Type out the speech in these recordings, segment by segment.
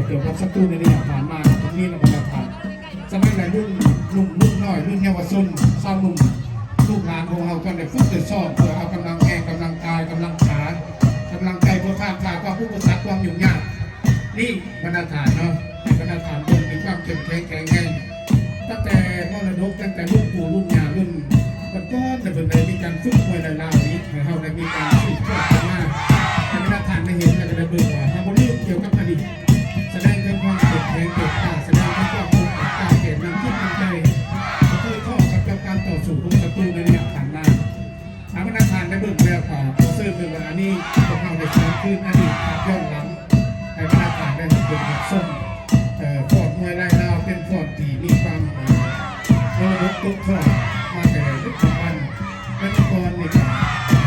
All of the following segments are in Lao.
ກ່ຽວກັບສັດຕູໃນໄລຍະຜ່ານມາ ກໍມີລະບັນດາທ່ານ ສະໄໝໃນລຸ້ນໜຸ່ມລຸ້ນນ້ອຍ ລຸ້ນເຍົາວະຊົນ ຊາວໜຸ່ມ ລູກຫຼານຂອງເຮົາ ກໍໄດ້ຝຶກໄດ້ຊ້ອມ ເພື່ອເອົາກຳລັງແຮງ ກຳລັງກາຍ ກຳລັງຂາ ກຳລັງໃຈ ເພື່ອຜ່ານຜ່າຄວາມອຸປະສັກ ຄວາມຫຍຸ້ງຍາກນີ້ ບັນດາທ່ານເນາະ ໃຫ້ບັນດາທ່ານເບິ່ງເປັນຄວາມເຂັ້ມແຂງແຂງແຮງ ຕັ້ງແຕ່ມໍລະດົກ ຕັ້ງແຕ່ລຸ້ນປູ່ລຸ້ນຍ່າ ລຸ້ນກ່ອນໆ ແຕ່ເພິ່ນໄດ້ມີການຝຶກມວຍລາຍລາວນີ້ ໃຫ້ເຮົາໄດ້ມີການສືບທອດກັນມາ ໃຫ້ບັນດາທ່ານໄດ້ເຫັນ ແລະ ກໍໄດ້ເບິ່ງວ່າເຮົາບໍ່ລືມກ່ຽວກັບອະດີດ ສະແດງເຖິງຄວາມເຂັ້ມແຂງເກີດກ້າ ສະແດງເຖິງຄວາມອົກອາດກ້າແກ່ນນຳຈິດນຳໃຈ ບໍ່ເຄີຍທໍ້ກັບການຕໍ່ສູ້ຂອງສັດຕູໃນໄລຍະຜ່ານມາ. ອາ ບັນດາທ່ານໄດ້ເບິ່ງແລ້ວ ກໍຂໍເຊີນເບິ່ງວ່າ ອັນນີ້ພວກເຮົາໄດ້ສວນຄືນອະດີດພາບຍ້ອນຫຼັງ ໃຫ້ບັນດາທ່ານໄດ້ຮັບເບິ່ງຮັບຊົມ. ເອີ ຟອນມວຍລາຍລາວເປັນຟອນທີ່ມີຄວາມ ມໍລະດົກຕົກທອດມາແຕ່ລຸກດຳບັນ. ແລະ ເມື່ອກ່ອນນີ້ກໍ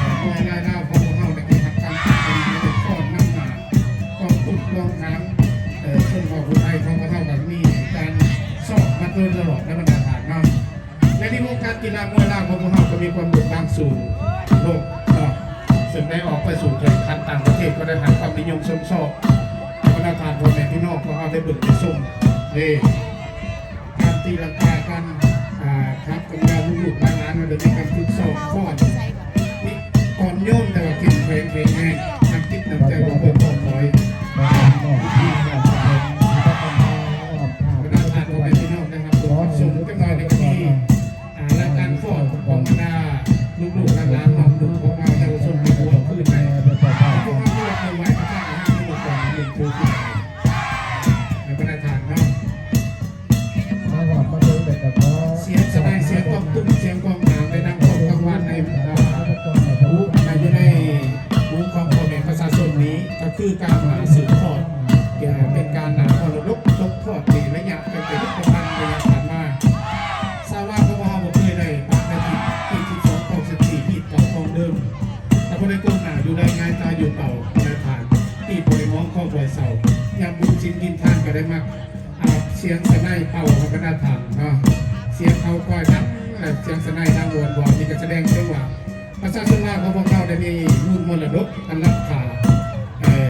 ເອີ ມວຍລາຍລາວຂອງພວກເຮົາໄດ້ເກັບຮັບການພັດທະນາ ໄດ້ຟ້ອນນຳໜ້າກອງຕຸກກອງຫາງ ເອີ ຊົນເຜົ່າຜູ້ໄທຂອງພວກເຮົາກໍມີການຊ້ອມມາໂດຍຕະຫຼອດໃນບັນດາທ່ານເນາະ. ແລະ ໃນວົງການກິລາມວຍລາວຂອງພວກເຮົາກໍມີຄວາມໂດ່ງດັງສູ່ໂລກເນາະ ເຊິ່ງໄດ້ອອກໄປສູ່ແຂ່ງຂັນຕ່າງປະເທດ ກໍໄດ້ຮັບຄວາມນິຍົມຊົມຊອບ ບັນດາທ່ານພໍ່ແມ່ພີ່ນ້ອງຂອງເຮົາໄດ້ເບິ່ງໄດ້ຊົມເດ້ ການຕີລັງກາ ການ ອ່າ ຂັບກັນມາ ລູກໆຫຼານໆ ໄດ້ມີການຝຶກຊ້ອມຟ້ອນ ອ່ອນໂຍນ ແຕ່ວ່າເຂັ້ມແຂງແຂງແຮງ ທັງຈິດນ້ຳໃຈບໍ່ເປີດບໍ່ຖອຍ ບັນດາທ່ານພໍ່ແມ່ພີ່ນ້ອງໄດ້ຮັບຊົມຈັກໜ່ອຍໃນມື້ນີ້ ອ່າ ລາຍການຟ້ອນຂອງບັນດາລູກໆຫຼານໆ ນ້ອງໜຸ່ມຂອງເຮົາເຍົາວະຊົນໃນຫົວຄືນໃນ ພວກເຮົາກໍໄດ້ໄຫວ້ພະທາດໃຫ້ເຮົາໄດ້ໝົດກ່ອນ ໃຫ້ເປັນຜູ້ທີ່ໃຫ້ບັນດາທ່ານເນາະ ມາຮອດມາເຖິງແລ້ວກໍຂໍ ສຽງສະໄໝ ສຽງກອງຕຸ້ມ ສຽງກອງກາງ ໄດ້ດັງກ້ອງກັງວານໃນ ອ່າ ຫູ ໃນ ຢູ່ໃນຫູຂອງພໍ່ແມ່ປະຊາຊົນນີ້ ກໍຄືການມາສືບທອດ ເປັນການ ອ່າ ມໍລະດົກຕົກທອດໃນໄລຍະຕັ້ງແຕ່ຍຸກດຳບັນໄລຍະຜ່ານມາ. ຊາວລາວຂອງພວກເຮົາບໍ່ເຄີຍໄດ້ປະໄດ້ທີ່ ຮີດສິບສອງ ຄອງສິບສີ່ ຮີດເກົ່າຄອງເດີມ ກໍບໍ່ໄດ້ກົ້ມໜ້າຢູ່ໃດ ຫງາຍຕາຢູ່ເກົ່າ ບັນດາທ່ານ ຮີດບໍ່ໄດ້ມອງຄອງບໍ່ໄດ້ເຊົາ ຍາມບຸນສິນກິນທານກໍໄດ້ມັກ ອ່າ ສຽງສະໄໝເປົ່າ ບັນດາທ່ານເນາະ ສຽງເຂົາຄວາຍດັງ ແລະ ສຽງສະໄໝດັງວອນວອນ ນີ້ກໍສະແດງເຖິງວ່າ ປະຊາຊົນລາວຂອງພວກເຮົາໄດ້ມີມູນມໍລະດົກອັນລ້ຳຄ່າ